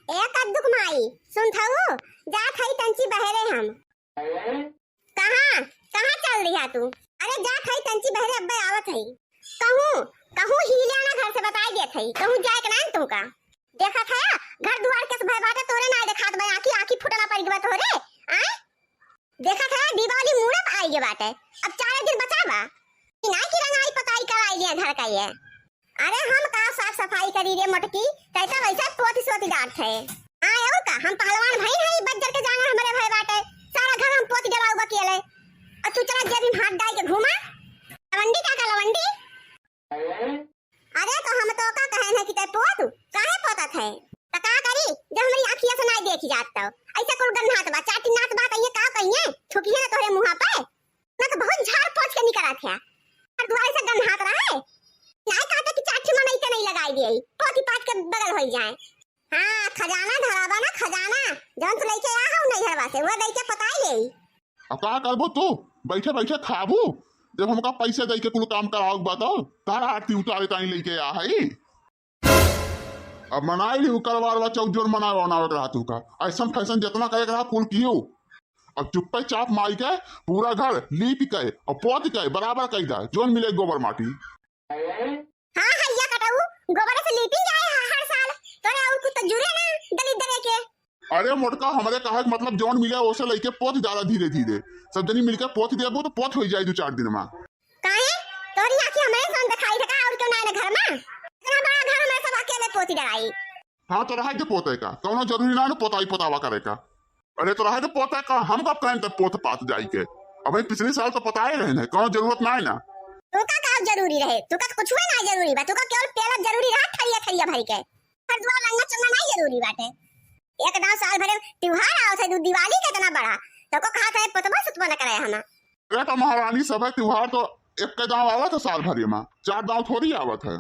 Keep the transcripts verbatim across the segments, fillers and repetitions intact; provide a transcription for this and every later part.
ए कद्दुक माई, सुनत हऊ? जात हई तंची बहरे हम। कहाँ, कहाँ चल दिहा तू? अरे जात हई तंची बहरे, अब्बे आवत हई। कहूँ, कहूँ हिल्या ना घर से, बताई देत हई, कहूँ जाए के नाहीं तुमका। देखत हया, घर दुआर के भय बाटे, तोरे नाहीं देखात बा, आँखी, आँखी फुटना पड़ गवा तोरे, आय? देखत हया, दीपावली मूड़े पे आई गे बाटे, अब चारे दिन बचा बा। कि नाहीं कि रंगाई पोताई कराई लिया घर का ये। अरे हम का साफ सफाई करी रे मोटकी, तै तो वैसे पोती सोती डांट है। हाँ, और का, हम पहलवान भई नहीं, बज्जर के जांगर हमरे भय बाटे, सारा घर हम पोती डराऊ बकियले। और तू चला जेबी में हाथ डाल के घूमा, लवंडी का, का लवंडी? अरे तो हम तो का कहे हैं कि तै पोत, काहे पोतत है? तो का करी, जब हमरी आँखिया से नाहीं देखी जात तो। ऐसे कुल गन्हात बा, चाटी नात बा, कहिए का कहिए, थूकिए ना तोहरे मुँहा पे। ना तो बहुत झाड़ पोछ के निकलत है। और दुआरे से गन्हात रहे। नाहीं कहते कि चार ठे मनई के नहीं लगाई दिए, पोती पात के बगल होई जाए। हाँ, खजाना धराबा ना, खजाना, जौन तू लइके आ हऊ नैहरवा से, वो लइके पोताई ले। अब का करबो तू? बैठे बैठे खाबू? जब हमका पैसे दे के कुल काम कराओ बा तो तारा आरती उतारे ताई लइके आ हई। अब मनाई लिहू करवा चौथ जोन मनावे वनावे के रहा तू का। ऐसन फैशन जितना करे के रहा कुल कियो। अब चुप्पे चाप माई के पूरा घर लीप के और पोत के बराबर कई दा, जोन मिले गोबर माटी। हाँ हैया कटऊ, गोबर से लीपी जाए ह-, हर साल। तोरे और कुछ तो जुरे ना दलिद्दरे के। अरे मोटका, हमरे कहे के मतलब जौन मिले ओसे लइके पोत डाला धीरे धीरे। सब जनी मिलके पोत देबू तो पोत होई जाई दू चार दिन में। काहे? तोहरी आँखी हमरे सन दिखाई देता, और क्यों ना आए घर में? इतना बड़ा घर हमरे सब अकेले पोती डराई। हाँ, तो रहे दे पोते का, कौनो जरूरी ना है पोताई पोतावा करे का। अरे, तो रहे दे पोते का, हम कब कहें तब पोत पात जाई के। अबे पिछले साल तो पोताए रहे हैं, कौनो जरूरत ना है ना। तुका का जरूरी रहे? तुका तो कुछ ना जरूरी बा, तुका केवल पेलत जरूरी रहा, थरिया थरिया भर के। हर दुआर रंगा चंगा ना जरूरी बाटे। एक दाव साल भरे त्योहार आवत है, दू दिवाली कितना बड़ा, तो को कहा था पोतबा सुतबा न करे हम। अरे तो महारानी, सब है त्योहार तो एक के दाव आवत है साल भरे में, चार दाव थोड़ी आवत है।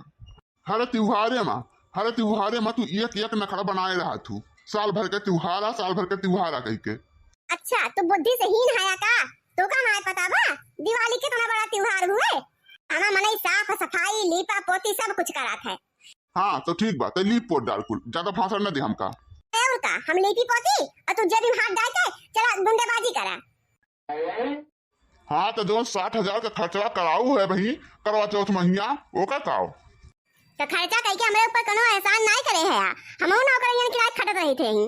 हर त्योहारे में, हर त्योहारे में तू एक एक नखरा बनाए रहा तू, साल भर के त्योहार आ, साल भर के त्योहार आ कह के। अच्छा, तू बुद्धि से हीन हया का? तू का नाय पता बा दिवाली कितना बड़ा त्योहार हुए? हमा मनई साफ सफाई, लीपा पोती सब कुछ करात है। हाँ, तो ठीक बा, ते लीप पोत डाल कुल, ज्यादा भाषण न दे हमका। ए, और का, हम लीपी पोती, और तू जेबी में हाथ डाल के, चला गुंडेबाजी करा। हाँ, तो जो साठ हजार का खर्चा कराऊ है भाई, करवा चौथ महीना, ओका काओ? तो खर्चा कइके हमरे ऊपर कोनो एहसान नाय करे है, हमहू नौकरियन के लायक खटत रही थे ही।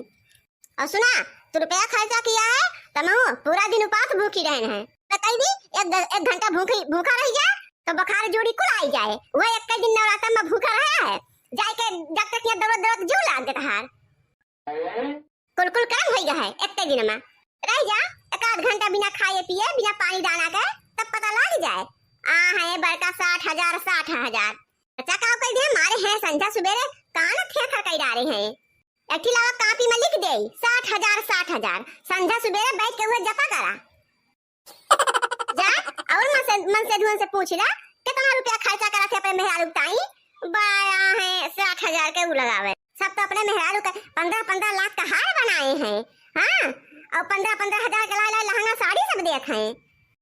और सुना, तू रुपया खर्चा किया है, तमहू पूरा दिन उपास भूखी रहन है। तो कहीं भी एक ग-, एक घंटा भूखी, भूखा रह जा, तो बुखार जोड़ी कुल आई जाए। वो एक दिन नवरात्र में भूखा रहा है, जाए के डॉक्टर के यहाँ दौड़त दौड़त जीव लाग गए तहार। कुल कुल काम होई गए है एक दिन में। रह जा, एक आध घंटा बिना खाए पिए, बिना पानी दाना के, तब पता लग जाए। आ है बड़का साठ हजार, साठ हजार। अच्छा, का कह दे, मारे हैं संझा सुबेरे कान थेथर कई डारे हैं। एक ठे लावा कापी में लिख दे, साठ हजार, साठ हजार। संझा सुबेरे बैठ के हुए जपा करा। जा, और मन से, मन से धुन से पूछ ला, कितना रुपया खर्चा करा थे अपने मेहरारू ताई? बड़ा है, साठ हजार के उ लगावे। सब तो अपने मेहरारू के पन्द्रह पन्द्रह लाख का हार बनाए हैं। हाँ, और पन्द्रह पन्द्रह हजार के लाए लाए लहंगा साड़ी सब देत हैं।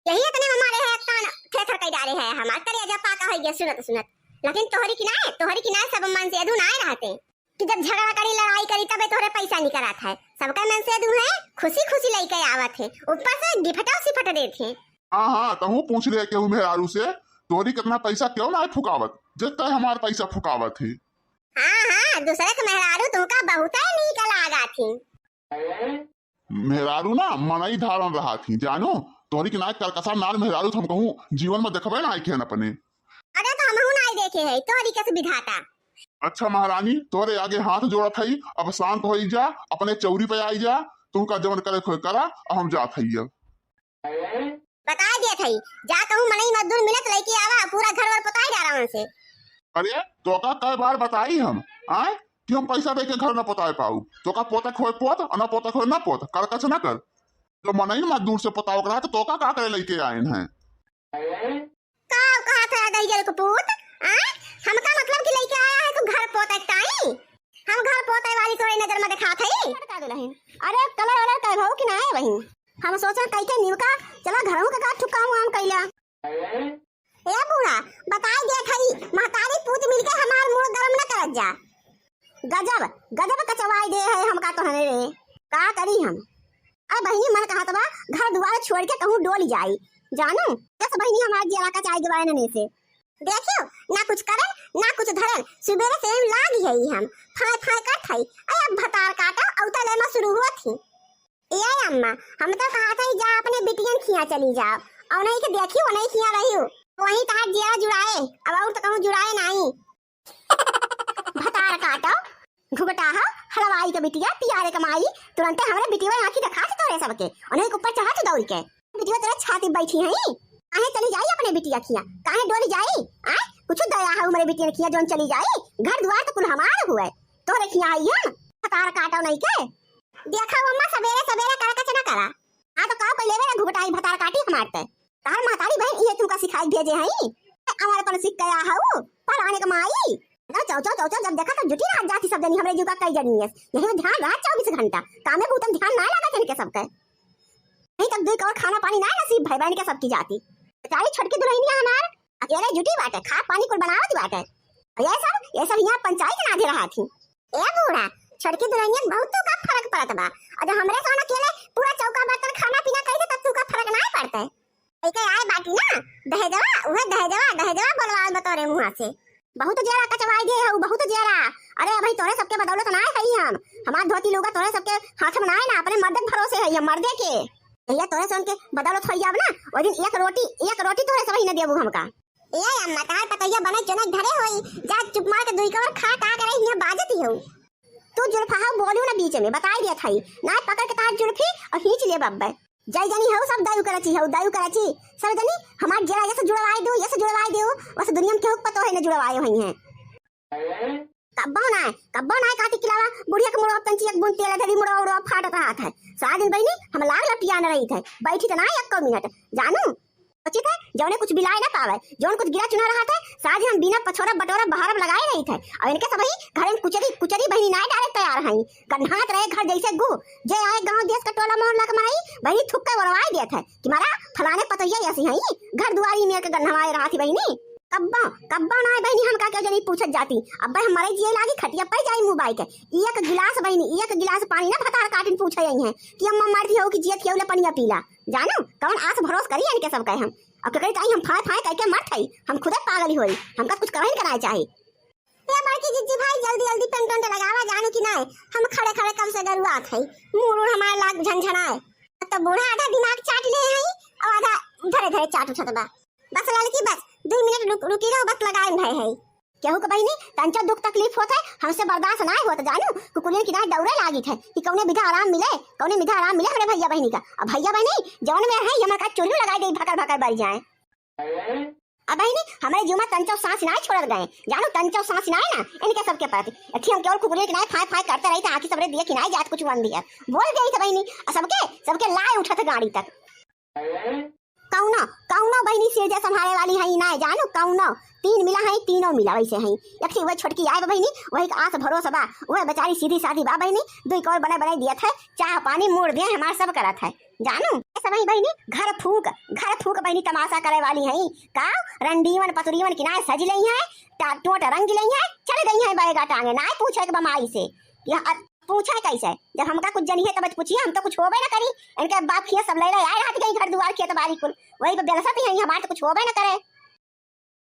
यही इतने में मारे है, कान थेथर कई डारे है, हमार करेजा पाका हो गया सुनत सुनत। लेकिन तोहरी की नाय, तोहरी की नाय सब मन से अधू नाय रहते कि जब झगड़ा करी, लड़ाई करी, तबे तोहरे पैसा निकलत है। सबका मन से अधू है, खुशी खुशी लइके आवत है, ऊपर से गिफ्टो सिफट देत है। हाँ, हाँ, तहूँ पूछ ले केहू मेहरारू से, तोहरी कितना पैसा क्यों ना फुकावत, जब तय हमार पैसा फुकावत है। हाँ, हाँ, दूसरे के मेहरारू तुमका बहुत ही नीक लागा थी। मेहरारू ना मनई धारण रहा थी, जानो, तोहरी के नाय करकसा नार मेहरारू तो हम कहूँ जीवन में देखबे ना आइखेन अपने। अरे तो हमहू नाय देखे है, तोहरी कस विधाता। अच्छा महारानी, तोहरे आगे हाथ जोड़त हई, अब शांत होई जा, अपने चौरी पे आई जा, तुमका जवन करे खोए करा, अब हम जात हई अब। बताए देत हई, जा कहूँ मनई मजदूर मिलत लइके आवा, पूरा घर वर पोताई डाला उनसे। अरे, तोका कई बार बताई हम, आय, कि हम पैसा दे के घर न पोताए पाऊ। तोका पोते खोए पोत, और न पोते खोए न पोत, करकस न कर। जो मनई मजदूर से पोताओ करा, तो तोका का करे लइके आइन हैं? का कहा था दहिजर को पूत? आय, हमका मतलब कि लइके आया है तू घर पोते ताई? हम घर पोते वाली तोरे नजर में दिखात हई? का दुल्हन? अरे कलर वलर कर भऊ कि ना है वही? हम सोचा कई के निवका, चला घरों का का ठुकाऊ आम कैला। ए बूढ़ा, बताई देत हई, महतारी पूत मिलके हमार मूड़ गरम न करत जा। गजब, गजब कचवाई दे है हमका तोहरे रे। का करी हम? अरे बहिनी, मन कहत बा घर दुआर छोड़ के कहूँ डोल जाई। जानू, जस बहिनी हमार जियरा कचाई देवाए नने से। देखियो, ना कुछ करन, ना कुछ धरन, सुबेरे से हम लाग ही हम, फाय फाय करत हई। अरे अब भतार काटा, औता लेमा शुरू होत ही। ए अम्मा, हम तो कहत हई जा अपने बिटियन खिया चली जाओ, और नहीं के देखियो, नहीं खिया रहियो, वहीं तहार जियरा जुड़ाए, अब और तो कहूँ जुड़ाए नहीं। भतार काटो, घुघटा हो, हलवाई के बिटिया, पियारे के माई, तुरंते हमरे बिटिया आँखी देखात तोरे सबके, उन्हीं के ऊपर चढ़त दौड़ के। बिटिया तोरे छाती बैठी हई, काहे चली जाई अपने बिटिया खिया, काहे डोली जाई? आय, कुछ दया है हमरे बिटिया खिया जौन चली जाई, घर दुआर तो कुल हमार हुए, तोरे खिया आई हम, भतार काटो नहीं के। देखा अम्मा, सबेरे सबेरे करकच न करा। हाँ तो का पहले मेरा घुघटाई भतार काटी हमार ते। तार महतारी बहन इहे तुमका सिखाई भेजे हई। हमारे पन सीख गया हऊ, फलाने के माई। ना चौचो चौचो जब देखा तो जुटी रात जाती सब जनी हमरे जुका कई जनी है। यही में ध्यान रहा चौबीस घंटा। कामे भूतन ध्यान ना लगा इनके सबके। नहीं तब दुई कौर खाना पानी ना नसीब भई बहन के सबकी जाती। बेचारी छोटकी दुल्हनिया हमार अकेले जुटी बाटे, खा पानी कुल बनावत बाटे। ये सब, ये सब यहाँ पंचायत ना दे रहा थी। ए बूढ़ा, छोटकी दुल्हनिया के बहुत तो का फर्क पड़त बा। और जब हमरे सोना अकेले पूरा चौका बर्तन खाना पीना करी तब तू का फर्क ना पड़ते। लेके आए बाटी ना, दहेजवा, उहे दहेजवा, दहेजवा बोलवाल बतौरे मुँहा से। बहुत जरा कचवाई दे हऊ, बहुत जरा। अरे अबही तोरे सबके बदौलत ना है हम। हमार धोती लुगा तोरे सबके हाथ में ना है ना, अपने मर्द के भरोसे है हम, मर्दे के। भैया तोरे से उनके बदौलत हो जाब ना, वो दिन एक रोटी, एक रोटी तोरे सब ही न देबू हमका। ए अम्मा, तहार पतोहिया बने जनक धरे होई, जा चुप मार के दुई कवर खा, का करे हियां बाजत ही हो। तू जुल्फा हो, बोलू ना बीच में, बताई दिया थाई, ना पकड़ के तहार जुल्फी और खींच ले बब्बे। जय जनी हो सब दायु करची हो, दायु करची, सब जनी हमार जरा जैसे जुड़वाई दू, जैसे जुड़वाई दू, वैसे दुनिया में केहू के पतो है न जुड़वाए हुई हैं। कब्बो ना, कब्बो ना काटी किलावा, बुढ़िया के मुड़वा पंची एक बूंद तेल धरी, मुड़वा उड़वा फाटत रहत है। सारा दिन बहिनी हम लाग लपिया न रही थे, बैठी त ना एको मिनट, जानू। सोची थे जौने कुछ बिलाए ना पावे, जौन कुछ गिरा चुना रहत है, सारा दिन हम बिना पछोरा बटोरा बहारब लगाए रही थे। और इनके सबही घर में कुचरी, कुचरी बहिनी ना डाले तैयार हैं, गन्हात रहे घर जैसे गु। जे आए गांव देश का टोला मोहल्ला के माई बहिनी थुक के बोलवाए दिया थे कि मारा फलाने पतोहिया ऐसी हैं, घर दुआरी में के गन्हवाए रहत ही बहिनी। कब्बो, कब्बो ना बहिनी हमका केहू जनी पूछत जाती। अब्बे हम मरे जिए लागी, खटिया पर जाई मुंह बाई के। एक गिलास बहिनी, एक गिलास पानी ना भतार काटिन पूछे आई हैं कि अम्मा मरती हो कि जियत हो, ले पनिया पीला। जानू, कौन आस भरोस करी इनके सब कहे हम। अब केकरे ताई हम फाय फाय कह के मरत हई, हम खुदे पागल होई, हमका कुछ करहिन कराए चाही। ए बड़की जिज्जी भाई, जल्दी जल्दी पेंट वेंट लगावा, जानू कि नाय, हम खड़े खड़े कब से गरुआत हई, मूड़ उड़ हमार लाग झनझनाए। अब तो बूढ़ा आधा दिमाग चाट ले हई और आधा धरे धरे चाट उठत बा। बस लड़की बस, दुई मिनट रुक, रुकी रहो, बस लगाए भय है। केहू के बहिनी तंचा दुख तकलीफ होत है, हमसे बर्दाश्त ना होत, जानू, कुकुरियन की ना दौड़े लागित है कि कौने विधा आराम मिले, कौने विधा आराम मिले हमरे भैया बहिनी का। अब भैया बहिनी जवन में है, ये हमार का चुल्लू लगाई दे, भकर भकर बर जाए। अब बहिनी हमरे जीव में तंचो सांस ना छोड़त गए, जानू, तंचो सांस ना है ना इनके सबके प्रति। अथी हम केवल कुकुरियन की ना फाय फाय करते रही था, आँखी सबरे दिए कि ना जात कुछ वन दिया, बोल दिया था बहिनी, और सबके, सबके लाए उठत गाड़ी तक। कौनो, कौनो बहिनी सिरजा संभाले वाली है ना, जानू, कौनो। तीन मिला है, तीनों मिला वैसे है। एक ठे वही छोटकी आए बा बहिनी, वही के आस भरोसा बा, वह बेचारी सीधी साधी बा बहिनी, दुई कौर बने बने दियत है, चाह पानी मूड़ दे हमार सब करत है, जानू। ये सब है बहिनी घर फूक, घर फूक बहिनी तमाशा करे वाली है। का रंडीवन पतुरीवन किनारे सज लई है, टा-, टोट रंग लई है, चल गई है बैगा टांगे, ना पूछे के बमाई से। यह अ-, पूछे कैसे? जब हमका कुछ जनी है तब पूछिए, हम तो कुछ होबे ना करी। इनके बाप खिया सब ले ले आए रहत गई घर दुआर खेत बारी कुल, वही पे बेलसत ही है, हमार तो कुछ होबे ना करे।